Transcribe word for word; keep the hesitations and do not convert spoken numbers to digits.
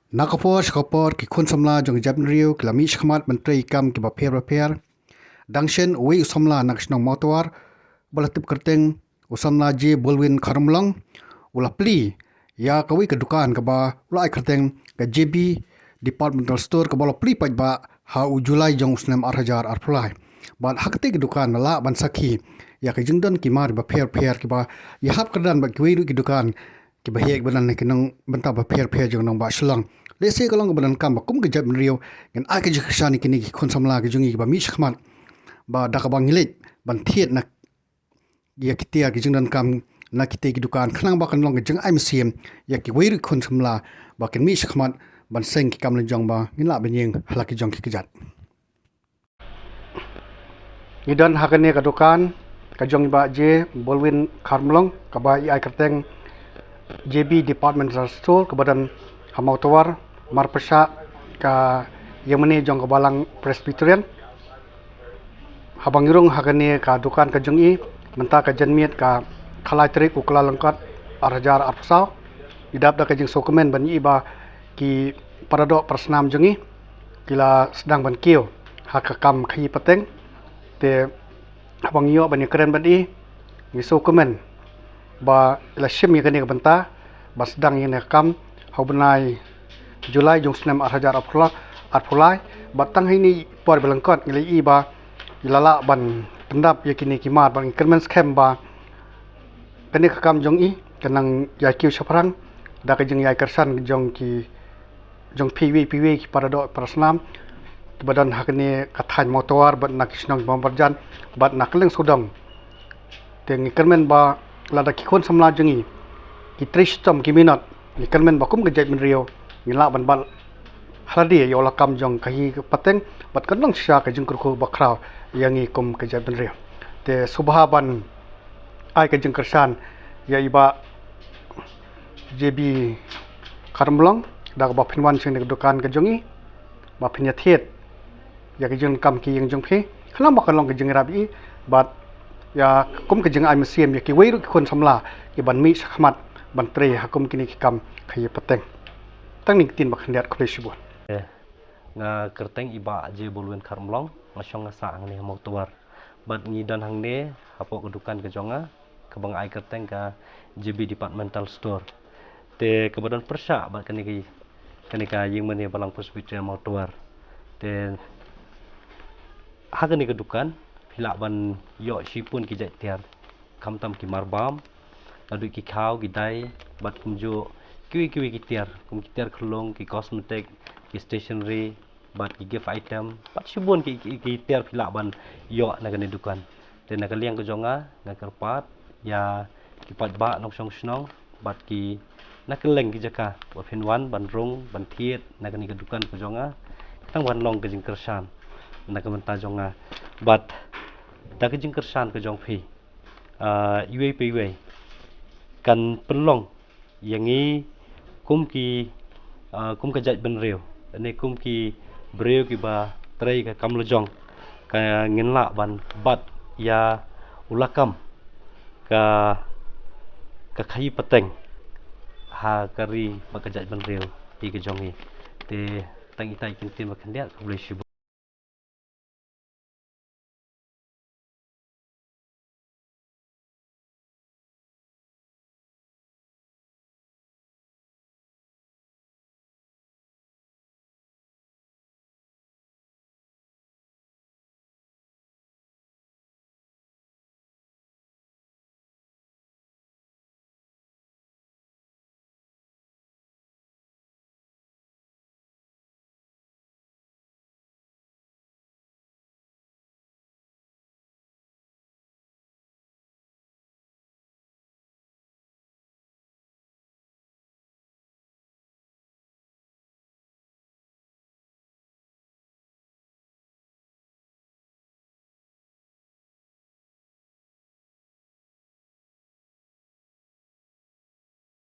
Na ka por sha ka por ki khun samla jong ka jaitbynriew ki la mih shakhmat ban trei ki kam kiba pher ba pher. Dang shen uwei u samla na ka shnong Mawtawar ba la tip kyrteng u samla J Bolwin Kharmlong u la plie ïa kawei ka dukan kaba u la ai kyrteng ka J B Departmental Store kaba u la plie paidbah ha u July jong u snem ar hajar arphew lai. Bad ha katei ka dukan la lah ban sakhi ïa ka jingdon ki mar ba pher pher kiba ïahap kyrdan bad kiwei ruh ki dukan kiba heh kiba don na ki nongbynta ba pher pher jong nongbah Shillong. Lehse ka long kaba donkam ba kum ka jaitbynriew ngin ai ka jingkyrshan ïa kine ki khun samla ki jong ngi kiba mih shakhmat ba da kaba ngi leit ban thied na ïa ki tiar ki jingdonkam na kitei ki dukan khnang ba kan long ka jingai mynsiem ïa kiwei ruh ki khun samla ba kin mih shakhmat ban seng ki kam lajong ba ngin lah ban ïeng ha la ki jong ki kjat. Ngi don ha kane ka dukan ka jong i Bah J Bolwin Kharmlong kaba i ai kyrteng J B Departmental Store kaba don ha Mawtawar, marpyrshah ka ïingmane jong ka Balang Presbyterian. Haba ngi rung ha kane ka dukan ka jong i mynta ka janmiet ka khatlai tarik u Kyllalyngkot ar hajar arphew saw, i dap da ka jingsngewkmen ban i ba ki paradoh parasnam jong i ki la sdang ban kiew ha ka kam khaïi pateng. Te haba ngi ïoh ban ïakren bad i, ngi sngewkmen ba i la shim ïa kane ka bynta ba sdang ïa kane ka kam ha u bnai July jong u snem ar hajar arphew lai. Bad tang ha ine i por ba lyngkot ngi la i ba i la lah ban pyndap ïa kine ki mar bad ngi kyrmen skhem ba kane ka kam jong i kan nang ïai kiew shaphrang da ka jingïai kyrshan jong ki jong phi iwei pa iwei ki paradoh parasnam kiba don ha kane ka thaiñ Mawtawar bad na ki shnong ba marjan bad na kylleng sawdong. Te ngi kyrmen ba lada ki khun samla jong i ki trei shitom ki minot, ngi kyrmen ba kum ka jaitbynriew ngi lah ban bat ha lade ïa u lakam jong ka khaïi pateng bad kan long shisha ka jingkyrkhu bakhraw ïa ngi kum ka jaitbynriew. Te sngewbha ban ai ka jingkyrshan ïa i Bah J B Kharmlong da kaba phin wan sha kane ka dukan ka jong i ba phin ïathied ïa ka jingkam ka ïing jong phi khnang ba kan long ka jingïarap ïa i bad ïa kum ka jingai mynsiem ïa kiwei ruh ki khun samla kiban mih shakhmat ban trei ha kum kine ki kam khaïi pateng. Tang ine i ktien ba khyndiat, khublei shibun. Nga kyrteng i Bah J Bolwin Kharmlong, nga shong nga sah hangne ha Mawtawar. Bad ngi don hangne hapoh ka dukan ka jong nga kaba nga ai kyrteng ka J B Departmental Store. Te kaba don pyrshah bad kane ka, kane ka ïingmane Balang Presbyterian Mawtawar. Te ha kane ka dukan phi lah ban ïoh shibun ki jait tiar, khamtam ki marbam, naduh ki khaw, ki dai bad kumjuh kiwei kiwei ki tiar, kum ki tiar khyllung, ki cosmetic, ki stationery bad ki gift item bad shibun ki, ki, ki tiar phi lah ban ïoh na kane dukan. Te na ka liang ka jong nga, nga kyrpad ïa ki paidbah nongshong shnong bad ki na kylleng ki jaka ba phin wan ban rung ban thied na kane ka dukan ka jong nga, tang ban long ka jingkyrshan na ka bynta jong nga. Bad da ka jingkyrshan ka jong phi, ah, iwei pa iwei kan pynlong ïa ngi kum ki, ah, kum ka jaitbynriew ne kum ki briew kiba trei ka kam lajong, ka ngin lah ban bat ïa u lakam ka, ka khaïi pateng ha ka ri bad ka jaitbynriew hi ka jong ngi. Te tang itai i ktien ba khyndiat, khublei shibun.